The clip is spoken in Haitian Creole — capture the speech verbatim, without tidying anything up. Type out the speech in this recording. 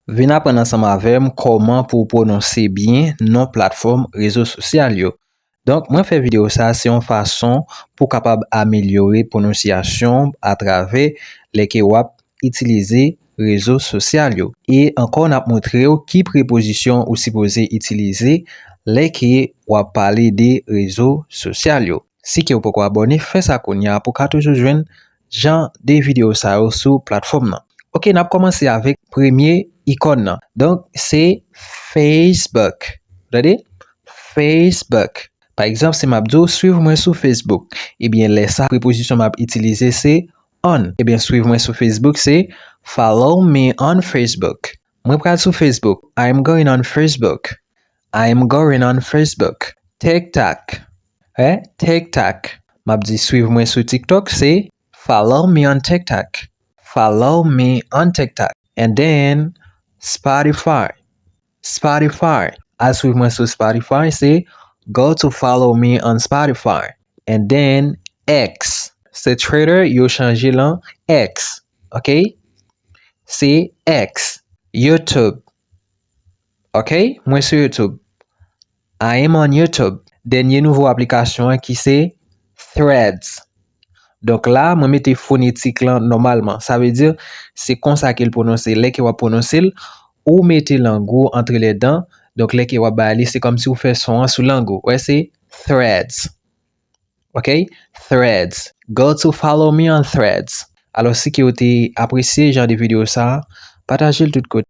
Vin aprann ansanm avè m kòman pou w pwononse byen non platfòm rezo sosyal yo. Donk, mwen fè videyo sa a, se yon fason pou w kapab amelyore pwononsyasyon atravè lè ke w ap itilize rezo sosyal yo. E ankò, n ap montre w ki prepozisyon ou sipoze itilize lè ke w ap pale de rezo sosyal yo. Si ke w poko abòne, fè sa kounye a pou w ka toujou jwenn jan de videyo sa yo sou platfòm nan. Ok, n ap kòmanse avèk premye ikòn nan. Donk, se Facebook. Tande? Facebook. Pa egzanp, si m ap di w, "Swiv mwen sou Facebook." Ebyen, lè sa, prepozisyon m ap itilize se on. Ebyen, "Swiv mwen sou Facebook," se "Follow me on Facebook." Mwen pral sou Facebook. I am going on Facebook. I am going on Facebook. TikTok. Eh, TikTok. M ap di, "Swiv mwen sou TikTok," se "Follow me on TikTok." Follow me on TikTok. And then, Spotify. Spotify. Al swiv mwen sou Spotify, se "Go to follow me on Spotify." And then, X. Se Twitter, yo chanje l an X. Ok? Se X. YouTube. Ok? Mwen sou YouTube. I am on YouTube. Dènye nouvo aplikasyon an ki se Threads. Donk la, mwen mete fonetik lan nòmalman. Sa vle di, se konsa ke l pwononse. Lè ke w ap pwononse l, ou mete lang ou antre lèdan. Donk, lè ke w ap bay li, se kòmsi w fè son an sou lang ou. Wè, se Threads. Ok? Threads. Go to follow me on Threads. Alò, si ke w te apresye jan de videyo sa a, pataje l tout kote.